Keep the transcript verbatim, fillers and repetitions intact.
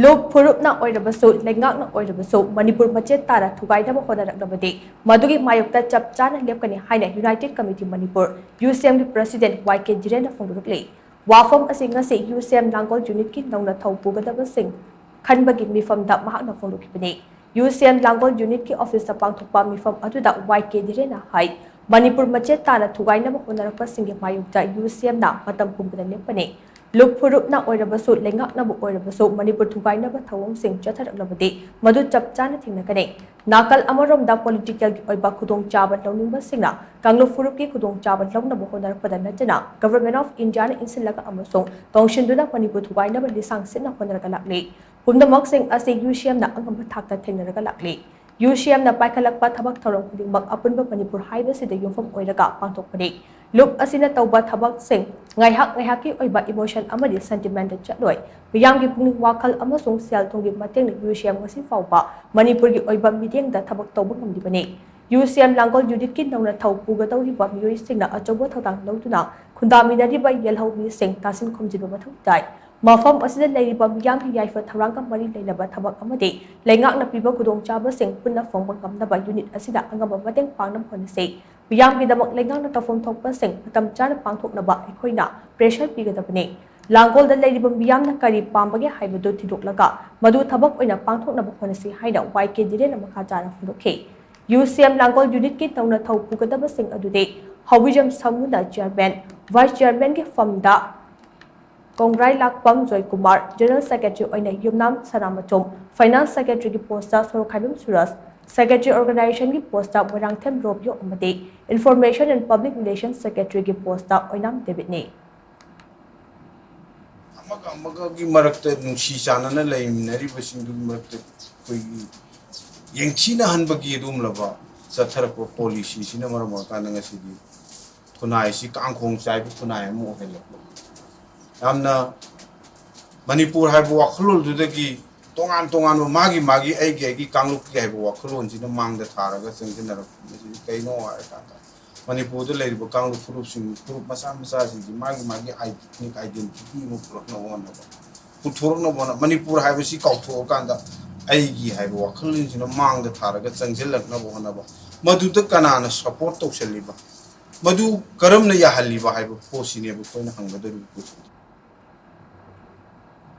ꯂꯨꯞ ꯐꯨꯔꯨꯞꯅ ꯑꯣꯏꯔꯕꯁꯨ, ꯂꯩꯉꯥꯛꯅ ꯑꯣꯏꯔꯕꯁꯨ ꯃꯅꯤꯄꯨꯔ ꯃꯆꯦꯠ ꯇꯥꯅ ꯊꯨꯒꯥꯏꯅꯕ ꯍꯣꯠꯅꯔꯛꯂꯕꯗꯤ ꯃꯗꯨꯒꯤ ꯃꯥꯌꯣꯛꯇ ꯆꯞ ꯆꯥꯅ ꯂꯦꯞꯀꯅꯤ ꯍꯥꯏꯅ United Committee Manipur, UCM ꯒꯤ President Y K ꯙꯤꯔꯦꯟꯅ ꯐꯣꯡꯗꯣꯔꯛꯂꯤ꯫ ꯋꯥꯐꯝ ꯑꯁꯤ ꯉꯁꯤ UCM ꯂꯥꯡꯒꯣꯜ unit ꯀꯤ ꯅꯧꯅ ꯊꯧ ꯄꯨꯒꯗꯕꯁꯤꯡ ꯈꯟꯕꯒꯤ ꯃꯤꯐꯝꯗ ꯃꯍꯥꯛꯅ ꯐꯣꯡꯗꯣꯛꯈꯤꯕꯅꯤ꯫ UCM ꯂꯥꯡꯒꯣꯜ unit ꯀꯤ office ꯇ ꯄꯥꯡꯊꯣꯛꯄ ꯃꯤꯐꯝ ꯑꯗꯨꯗ Y K ꯙꯤꯔꯦꯟꯅ ꯍꯥꯏ, ꯃꯅꯤꯄꯨꯔ ꯃꯆꯦꯠ ꯇꯥꯅ ꯊꯨꯒꯥꯏꯅꯕ ꯍꯣꯠꯅꯔꯛꯄꯁꯤꯡꯒꯤ ꯃꯥꯌꯣꯛꯇ UCM ꯅ ꯃꯇꯝ ꯄꯨꯝꯕꯗ ꯂꯦꯞꯀꯅꯤ꯫ ꯂꯨꯞ ꯐꯨꯔꯨꯞꯅ ꯑꯣꯏꯔꯕꯁꯨ, ꯂꯩꯉꯥꯛꯅꯕꯨ ꯑꯣꯏꯔꯕꯁꯨ ꯃꯅꯤꯄꯨꯔ ꯊꯨꯒꯥꯏꯅꯕ ꯊꯧꯑꯣꯡꯁꯤꯡ ꯆꯠꯊꯔꯛꯂꯕꯗꯤ ꯃꯗꯨ ꯆꯞ ꯆꯥꯅ ꯊꯤꯡꯅꯒꯅꯤ꯫ ꯅꯥꯀꯜ ꯑꯃꯔꯣꯝꯗ political ꯒꯤ ꯑꯣꯏꯕ ꯈꯨꯗꯣꯡꯆꯥꯕ ꯂꯧꯅꯤꯡꯕꯁꯤꯡꯅ ꯀꯥꯡꯂꯨꯞ ꯐꯨꯔꯨꯞꯀꯤ ꯈꯨꯗꯣꯡꯆꯥꯕ ꯂꯧꯅꯕ ꯍꯣꯠꯅꯔꯛꯄꯗ ꯅꯠꯇꯅ Government of India ꯅ ꯏꯟꯁꯤꯜꯂꯒ ꯑꯃꯁꯨꯡ ꯇꯣꯡꯁꯤꯟꯗꯨꯅ ꯃꯅꯤꯄꯨꯔ ꯊꯨꯒꯥꯏꯅꯕ ꯂꯤꯁꯥꯡ ꯁꯤꯠꯅ ꯍꯣꯠꯅꯔꯒ ꯂꯥꯛꯂꯤ꯫ ꯄꯨꯝꯅꯃꯛꯁꯤꯡ ꯑꯁꯤ UCM ꯅ ꯑꯉꯝꯕ ꯊꯥꯛꯇ ꯊꯦꯡꯅꯔꯒ ꯂꯥꯛꯂꯤ꯫ UCM ꯅ ꯄꯥꯏꯈꯠꯂꯛꯄ ꯊꯕꯛ ꯊꯧꯔꯝ ꯈꯨꯗꯤꯡꯃꯛ ꯑꯄꯨꯟꯕ ꯃꯅꯤꯄꯨꯔ ꯍꯥꯏꯕꯁꯤꯗ ꯌꯨꯝꯐꯝ ꯑꯣꯏꯔꯒ ꯄꯥꯡꯊꯣꯛꯄꯅꯤ꯫ ꯂꯨꯞ ꯑꯁꯤꯅ ꯇꯧꯕ ꯊꯕꯛꯁꯤꯡ ꯉꯥꯏꯍꯥꯛ ꯉꯥꯏꯍꯥꯛꯀꯤ ꯑꯣꯏꯕ emotion ꯑꯃꯗꯤ sentiment ꯇ ꯆꯠꯂꯣꯏ꯫ ꯃꯤꯌꯥꯝꯒꯤ ꯄꯨꯛꯅꯤꯡ ꯋꯥꯈꯜ ꯑꯃꯁꯨꯡ ꯁꯦꯜ ꯊꯨꯝꯒꯤ ꯃꯇꯦꯡꯅ UCM ꯉꯁꯤ ꯐꯥꯎꯕ ꯃꯅꯤꯄꯨꯔꯒꯤ ꯑꯣꯏꯕ ꯃꯤꯠꯌꯦꯡꯗ ꯊꯕꯛ ꯇꯧꯕ ꯉꯝꯂꯤꯕꯅꯤ꯫ UCM ꯂꯥꯡꯒꯣꯜ unit ꯀꯤ ꯅꯧꯅ ꯊꯧ ꯄꯨꯒꯗꯧꯔꯤꯕ ꯃꯤꯑꯣꯏꯁꯤꯡꯅ ꯑꯆꯧꯕ ꯊꯧꯗꯥꯡ ꯂꯧꯗꯨꯅ ꯈꯨꯟꯗꯥꯃꯤꯟꯅꯔꯤꯕ ꯌꯦꯜꯍꯧꯃꯤꯁꯤꯡ ꯇꯥꯁꯤꯟ ꯈꯨꯝꯖꯤꯟꯕ ꯃꯊꯧ ꯇꯥꯏ꯫ ꯃꯐꯝ ꯑꯁꯤꯗ ꯂꯩꯔꯤꯕ ꯃꯤꯌꯥꯝꯒꯤ ꯌꯥꯏꯐ ꯊꯧꯔꯥꯡꯒ ꯃꯔꯤ ꯂꯩꯅꯕ ꯊꯕꯛ ꯑꯃꯗꯤ ꯂꯩꯉꯥꯛꯅ ꯄꯤꯕ ꯈꯨꯗꯣꯡꯆꯥꯕꯁꯤꯡ ꯄꯨꯟꯅ ꯐꯪꯕ ꯉꯝꯅꯕ unit ꯑꯁꯤꯗ ꯑꯉꯝꯕ ꯃꯇꯦꯡ ꯄꯥꯡꯅꯕ ꯍꯣꯠꯅꯁꯤ꯫ ꯃꯤꯌꯥꯝꯒꯤꯗꯃꯛ ꯂꯩꯉꯥꯛꯅ ꯇꯧꯐꯝ ꯊꯣꯛꯄꯁꯤꯡ ꯃꯇꯝ ꯆꯥꯅ ꯄꯥꯡꯊꯣꯛꯅꯕ ꯑꯩꯈꯣꯏꯅ pressure ꯄꯤꯒꯗꯕꯅꯤ꯫ ꯂꯥꯡꯒꯣꯜꯗ ꯂꯩꯔꯤꯕ ꯃꯤꯌꯥꯝꯅ ꯀꯔꯤ ꯄꯥꯝꯕꯒꯦ ꯍꯥꯏꯕꯗꯨ ꯊꯤꯗꯣꯛꯂꯒ ꯃꯗꯨ ꯊꯕꯛ ꯑꯣꯏꯅ ꯄꯥꯡꯊꯣꯛꯅꯕ ꯍꯣꯠꯅꯁꯤ ꯍꯥꯏꯅ Y K ꯙꯤꯔꯦꯟꯅ ꯃꯈꯥ ꯇꯥꯅ ꯐꯣꯡꯗꯣꯛꯈꯤ꯫ UCM ꯂꯥꯡꯒꯣꯜ unit ꯀꯤ ꯅꯧꯅ ꯊꯧ ꯄꯨꯒꯗꯕꯁꯤꯡ ꯑꯗꯨꯗꯤ ꯍꯧꯕꯤꯖꯝ ꯁꯃꯨꯅ chairman, vice chairman ꯒꯤ ꯐꯝꯗ ꯀꯣꯡꯒ꯭ꯔꯥꯏ ꯂꯥꯛꯄꯝ ꯖꯣꯏꯀꯨꯃꯥꯔ, general secretary ꯑꯣꯏꯅ ꯌꯨꯝꯅꯥꯝ ꯁꯅꯥꯃꯆꯨꯝ, finance secretary ꯒꯤ post ꯇ ꯁꯣꯔꯣꯛꯈꯥꯏꯕꯝ ꯁꯨꯔꯖ, secretary organization ꯒꯤ post ꯇ ꯃꯣꯏꯔꯥꯡꯊꯦꯝ ꯔꯣꯃꯤꯌꯣ ꯑꯃꯗꯤ information and public relations secretary ꯒꯤ post ꯇ ꯑꯣꯏꯅꯥꯝ ꯗꯦꯕꯤꯠꯅꯤ꯫ ꯑꯃꯒ ꯑꯃꯒꯒꯤ ꯃꯔꯛꯇ ꯅꯨꯡꯁꯤ ꯆꯥꯟꯅꯅ ꯂꯩꯃꯤꯟꯅꯔꯤꯕꯁꯤꯡꯗꯨꯒꯤ ꯃꯔꯛꯇ ꯑꯩꯈꯣꯏꯒꯤ ꯌꯦꯡꯊꯤꯅꯍꯟꯕꯒꯤ ꯑꯗꯨꯒꯨꯝꯂꯕ ꯆꯠꯊꯔꯛꯄ policy ꯁꯤꯅ ꯃꯔꯝ ꯑꯣꯏꯔꯀꯥꯟꯗ ꯉꯁꯤꯗꯤ ꯈꯨꯟꯅꯥꯏꯁꯤ ꯀꯥꯡꯈꯣꯡ ꯆꯥꯏꯕ ꯈꯨꯟꯅꯥꯏ ꯑꯃ ꯑꯣꯏꯍꯜꯂꯦ꯫ ꯌꯥꯝꯅ ꯃꯅꯤꯄꯨꯔ ꯍꯥꯏꯕ ꯋꯥꯈꯜꯂꯣꯟꯗꯨꯗꯒꯤ ꯇꯣꯉꯥꯟ ꯇꯣꯉꯥꯟꯕ ꯃꯥꯒꯤ ꯃꯥꯒꯤ ꯑꯩꯒꯤ ꯑꯩꯒꯤ ꯀꯥꯡꯂꯨꯞꯀꯤ ꯍꯥꯏꯕ ꯋꯥꯈꯜꯂꯣꯟꯁꯤꯅ ꯃꯥꯡꯗ ꯊꯥꯔꯒ ꯆꯪꯁꯤꯟꯅꯔꯛꯄ꯫ ꯃꯁꯤꯗꯤ ꯀꯩꯅꯣ ꯍꯥꯏꯔꯀꯥꯟꯗ ꯃꯅꯤꯄꯨꯔꯗ ꯂꯩꯔꯤꯕ ꯀꯥꯡꯂꯨꯞ ꯐꯨꯔꯨꯞꯁꯤꯡ, ꯐꯨꯔꯨꯞ ꯃꯆꯥ ꯃꯆꯥꯁꯤꯡꯁꯤ ꯃꯥꯒꯤ ꯃꯥꯒꯤ ethnic identity ꯑꯃ ꯄꯨꯔꯛꯅꯕ ꯍꯣꯠꯅꯕ꯫ ꯄꯨꯊꯣꯔꯛꯅꯕ ꯍꯣꯠꯅ, ꯃꯅꯤꯄꯨꯔ ꯍꯥꯏꯕꯁꯤ ꯀꯥꯎꯊꯣꯛꯑꯀꯥꯟꯗ ꯑꯩꯒꯤ ꯍꯥꯏꯕ ꯋꯥꯈꯜꯂꯣꯟꯁꯤꯅ ꯃꯥꯡꯗ ꯊꯥꯔꯒ ꯆꯪꯁꯤꯜꯂꯛꯅꯕ ꯍꯣꯠꯅꯕ, ꯃꯗꯨꯗ ꯀꯅꯥꯅ ꯁꯞꯄꯣꯔꯠ ꯇꯧꯁꯜꯂꯤꯕ, ꯃꯗꯨ ꯀꯔꯝꯅ ꯌꯥꯍꯜꯂꯤꯕ ꯍꯥꯏꯕ ꯄꯣꯠꯁꯤꯅꯦꯕ ꯑꯩꯈꯣꯏꯅ ꯍꯪꯒꯗꯧꯔꯤꯕ ꯄꯣꯠꯁꯤꯗꯤ꯫